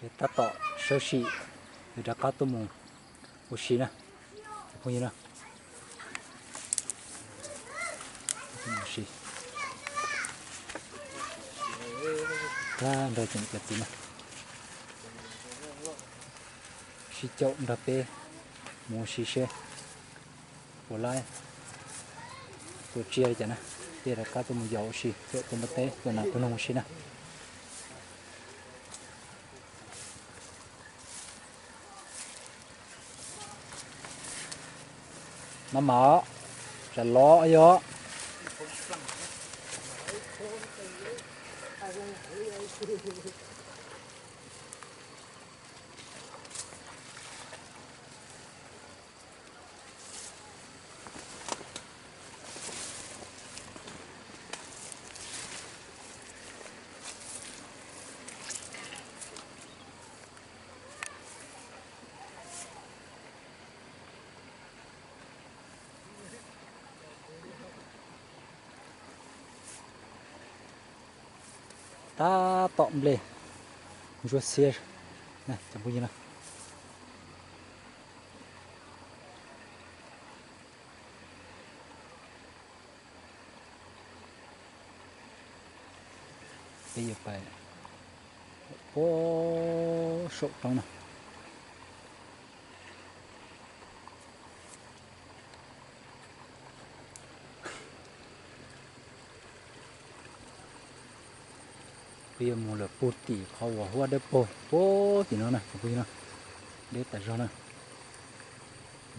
Ces tab tom sawv sim, yuav rov qab tuaj mus ua si na, cov phooj ywg na. Mus si tag nrho cov niam cov txiv na, sib caum nrog peb mus ua si seb puas laib, puas tsiab li cas na. Peb rov qab tuaj mus yos ua si, tuaj tua npua teb, tua nas tua noog ua si na. Maj mam, tsam lov yog. Tab tom nplej ntsuab xiab na cov phooj ywg na. Peb yuav pais puag saum roob na. Peb yuav mus lawm puag tim qhov uas huab dawb paug puag tim no na cov phooj ywg na. Deb tas zog na.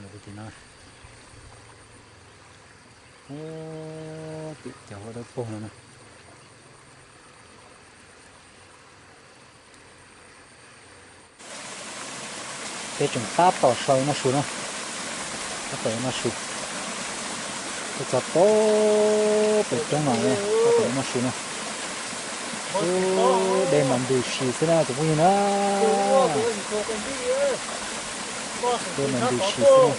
Lawm puag tim no, puag tim cov huab dawb paug no na. Peb tseem tab tom sau noj su na, tab tom noj su. Peb txog pem roob no, tab tom noj su na. Dej mas ntws si xwb na cov phooj ywg na. Dej mas ntws si xwb na.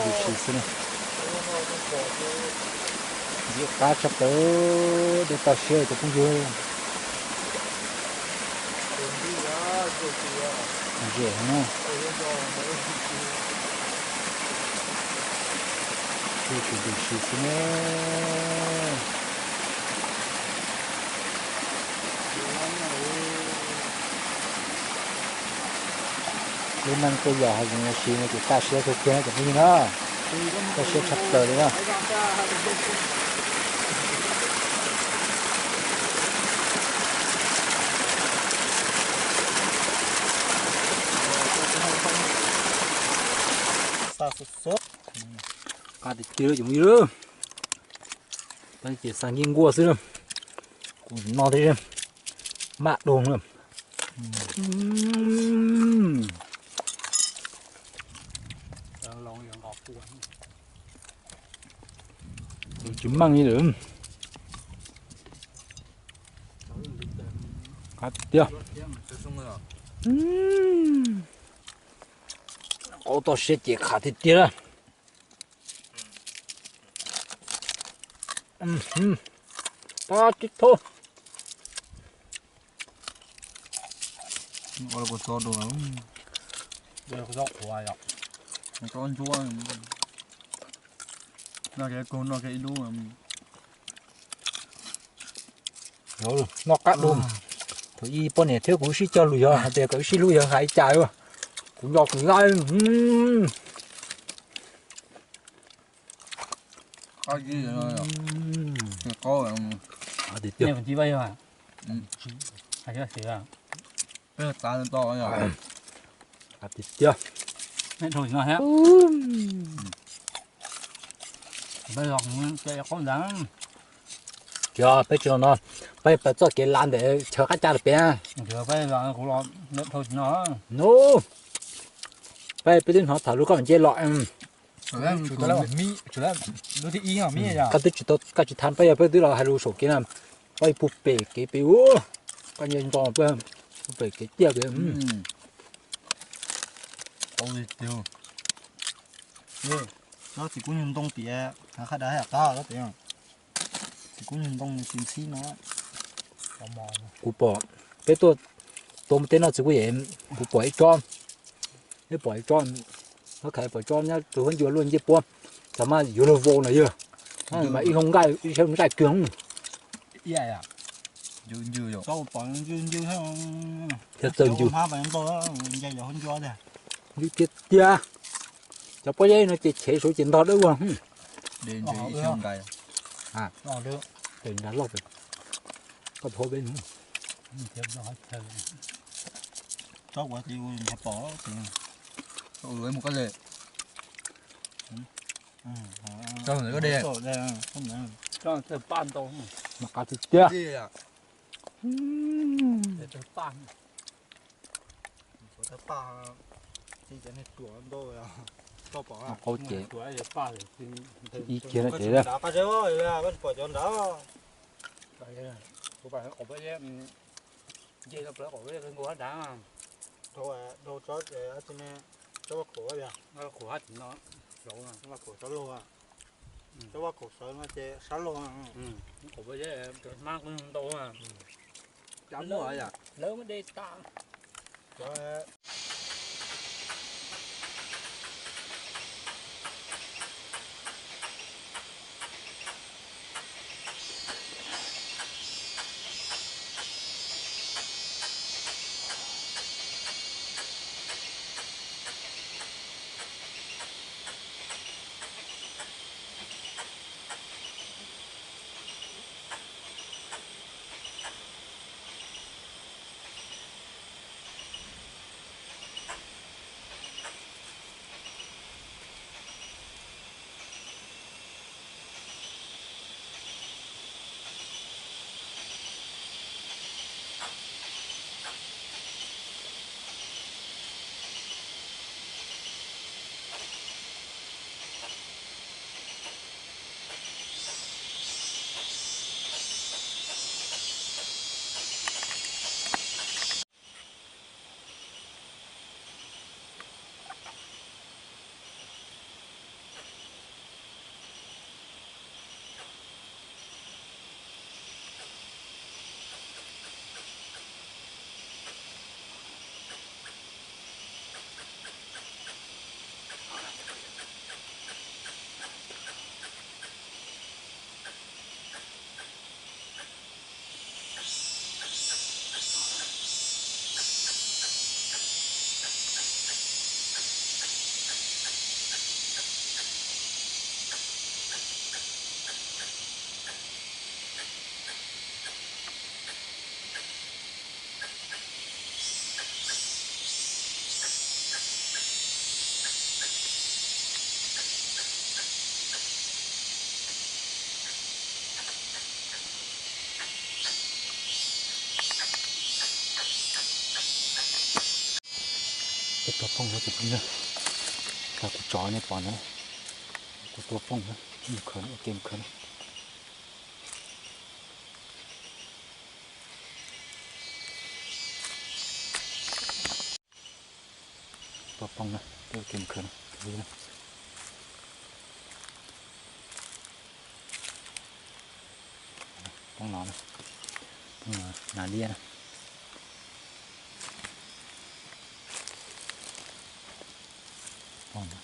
Ntws si xwb na. Ntxim qab tshaj plaws, dej toj siab cov phooj ywg. Zem no. Dej tsis ntws si xwb na. Lub neej tuaj yos hav zoov ua si no ces kaj siab kawg kiag na cov phooj ywg na. Kaj siab tshaj plaws li na. Qab tiag tiag cov phooj ywg. Tab ces xa nkij nkuaj xwb, kuv no thiab, maj doog na. Tsis meej li lawm. Qab tiag tiag. Qaub toj siab ces qab tiag tiag na. Tab tib thub. Ua kuv tso dua. Tsob ntsuab. Noj kiag kawg, noj kiag ib lub. Noj qab dua. Thaum ub poj niam thiab kuv sib cog lus yog hais tias kom wb sib hlub yog hais cas, kuv nco kuv laib. Tiag tiag. Peb tsis los no, peb pais txoj kev lav ntawm chaw qab caj lawm peb. Nub, peb peb twb hnov tham lus koj mam nce los. Koj twb tsis tau, koj tsis tham peb, yog peb twb los hais lus saum kev na. Koj ib puag pem kev pem ub, koj nce nto pem kev ciaj pem. Tsis kub nyuag ntoo tias. Qab dab qab los tias, txiv kub ntoo tsis ntxhib no. Kuv pom peb tuaj tua mus tej no txiv kuj yem, kuv pom ib tsob, peb pom ib tsob, ob khaiv pom tsob nyob rau huab ncua luaj ncej puab, txog mas yuav luag vau no yog, mas ib hoo nqaij, ib hoo nqaij kiag. Thiab txawj ncw, ncw tiag tiag. Cov pob zeb no ces chev suav ces ntog dawb vag. Tes nrag loj, koj dhau peb, tsob kuv mus koj de, tsob ntawd koj de, tsob ntawd paj ntau, mas qab tiag tiag. Qau ces ib kiag no ces, lawv muab de tas. Peb tua phooj na cov phooj ywg, tau kuv tso nej pom na, kuv tua phooj na, mus khawb na, ua ke mus khawb na. Tua phooj na, ua ke mus khawb na. Phooj no, phooj no nas liab na. Phooj no.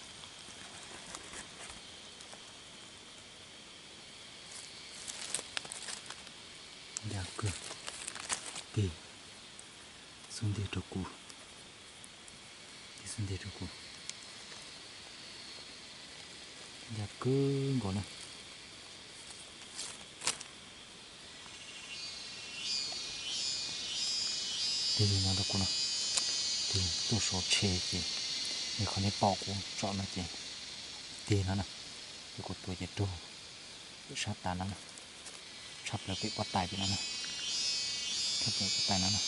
Ncaj kawg. Tig xub ntiag rau kuv, tig xub ntiag rau kuv. Ncaj kawg nkaus na. Tig li no rau kuv no, tig tuaj saum tsheb ces, nws qhov nej pom kuv tsom no ces, tig no na, ces kuv tua ces raug pem sab tas no na, tshaj plaws pem pob tais pem no na, tshaj plaws pob tais no na.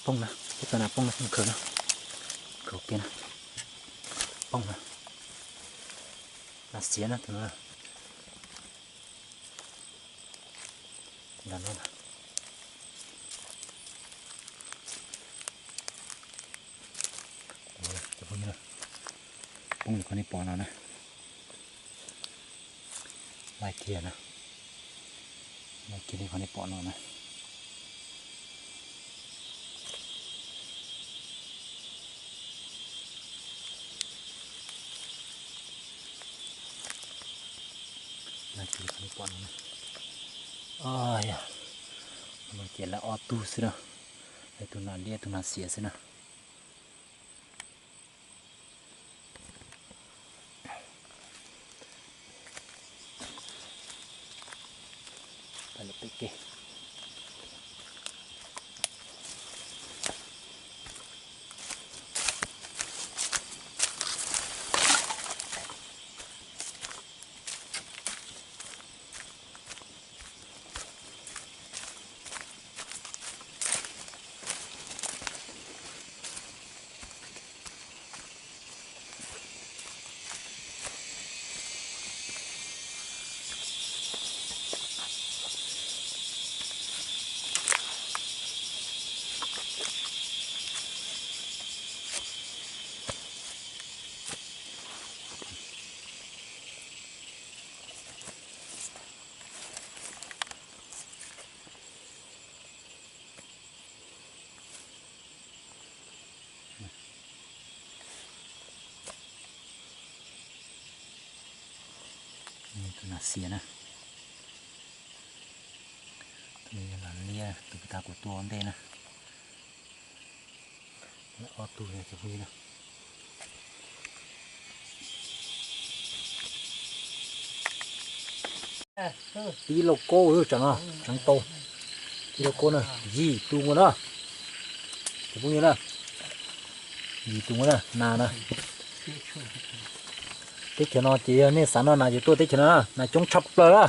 Poob na, ib tug nas poob na, khaws na, khaws kiag na, poob na, nas xiav na tus no. Ntag no na. Cov phooj ywg, poob li qhov nej pom no na. Laj kiag na, laj kiag li qhov nej pom no na. Laj kiag li qhov nej pom no na. Yog, no ces lawv ob tug xwb na, ib tug nas liab ib tug nas xiav xwb na. Tus nas xiav na, tus nas liab tus puag ta kuv tua ua ntej na. Ob tug cov phooj ywg na. Tib lauj kaub tsam no, tseev tau. Tib lauj kaub na, yim tus mus na. Cov phooj ywg na, yim tus mus na, nas na. Teb chaws no ces yog nej xav noj nas ces tuaj teb chaws no na, nas coob tshaj plaws na.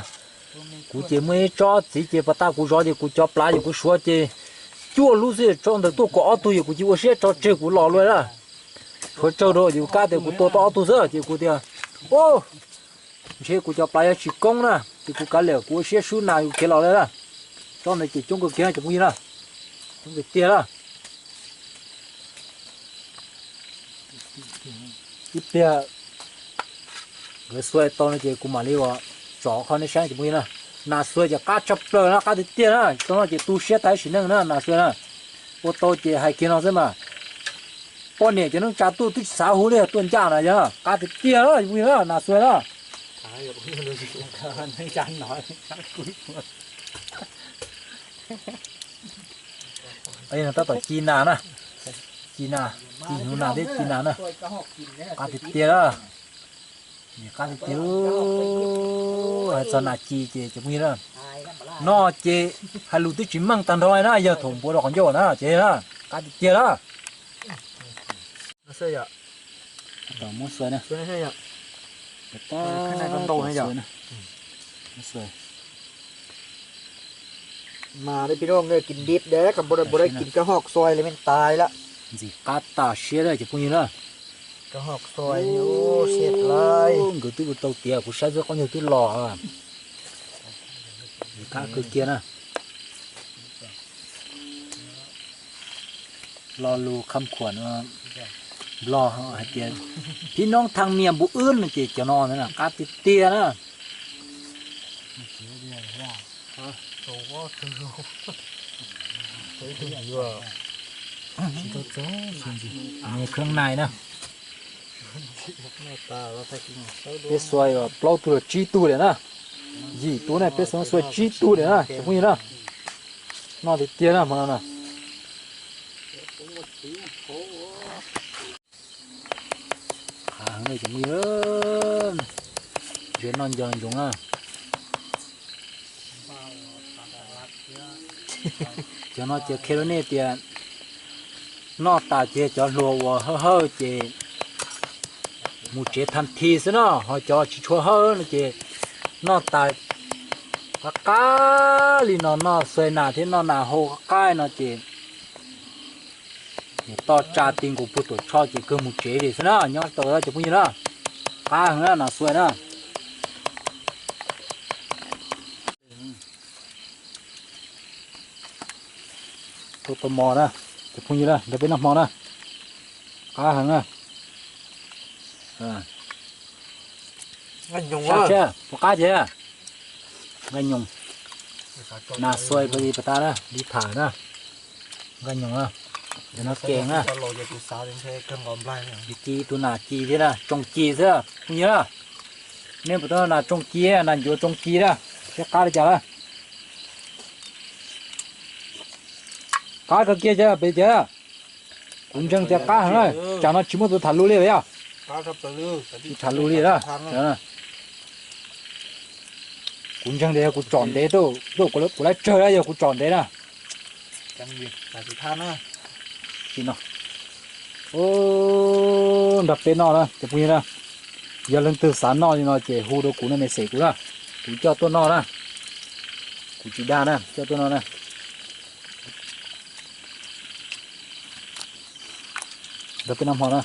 Kuv ces muaj ib tsob txiv ces pas tas kuv zov ces kuv cov plav ces kuv suav ces cuaj lub xwb, tsob ntawd tuaj kom ob tug ces kuv cia ua siab tso tseg kuv los lawm na. Tshuav tsawg rau ces kuv kab tias kuv tua tau ob tug xwb ces kuv tias, o, ntshe kuv cov plav yuav tsis koob na ces kuv kav liam kuv ua siab swb nas kuv khiav los lawm na. Tsob ntawd ces coob kawg kiag cov phooj ywg na, coob kawg tiag na. Ib pliag nkawd xuas tau no ces kuv mam li ua tsom qhov nej saib cov phooj ywg na. Nas xuas ces qab tshaj plaws na, qab tiag tiag na, tsob no ces tu siab tag sim neej na nas xuas na. Ua tau ces hais kiag no xwb mas. Poj niam cov neej tsa tuaj twb tsis xav hu li tuaj ncaj na yog qab tiag tiag na cov phooj ywg na, nas xuas na. Tab tom ci nas na, ci nas, ci hnyuv nas thiab ci nas na, qab tiag tiag na. Qab tiag tiag. Hais txog nas ci ces cov phooj ywg na, no ces hais lus twb tsis meej tag nrho na, yog thaum npua rau qhov ncauj na ces na, qab tiag tiag na. Muab xuas na, mas peb rau kis dib de, kab hom xuas li me ntag lawm. Ntxim qab tas siab lawm cov phooj ywg na. Nkawd twb ua tau tiav, kuv saib xwb qaub ncaug twb los. Ntxim qab kawg kiag na. Lo lus kham khuam Nplog hais tias phib noob thaj mias npu wb no ces cov no qab tiag tiag na. Khab nais na. Peb xuas plaub tug los tsib tug lawm na. Yim tug ne peb xuas xuas tsib tug lawm na cov phooj ywg na. Noj tiag tiag na hmo no na. Qab heev cov phooj ywg, ntsia noj nco ntsoov na. Cov no ces qhia rau nej tias noj tas ces cov hluas uas hawj hawj ces mus tsev thaj thi xwb no, ho cov tsis tshua hawj no ces noj tas qab qab li no, noj xuas nas thiab noj nas hau qab qab no ces Toj tsa ti nkaus puag tuam tsho ces kawg mus tsev li xwb na, nyob tau cov phooj ywg na. Qab heev na, nas xuas na. Tau tau mos na, cov phooj ywg na, nrog peb noj hmo na. Qab heev na. Sab tsheb puas qab ces. Nqaij nyoos. Nas xuas pab li pas tas na, li tham na. Nqaij nyoos na. Cov no kev na. Ci tus nas ci thiab na, tsoo ci xwb phooj ywg na. Nej puas tau nas tsoo ci, nas ncuav tsoo ci na, seb qab li cas na. Qab kawg kiag cov pem cov. Kuv ntseeg tias qab heev na, tsam no tsis muaj tus tham lus li lawm yog. Tsis tham lus li na. Kuv ntseeg tias yog kuv tsom ntev tuaj, kuv lab tsawg na, yog kuv tsom ntev na. Nrog peb noj na cov phooj ywg na. Yog leej twg xav noj li no ces hu rau kuv no, message kuv na, kuv coj tuaj noj na. Kuv tsis dag na, coj tuaj noj na. Nrog peb noj hmo na.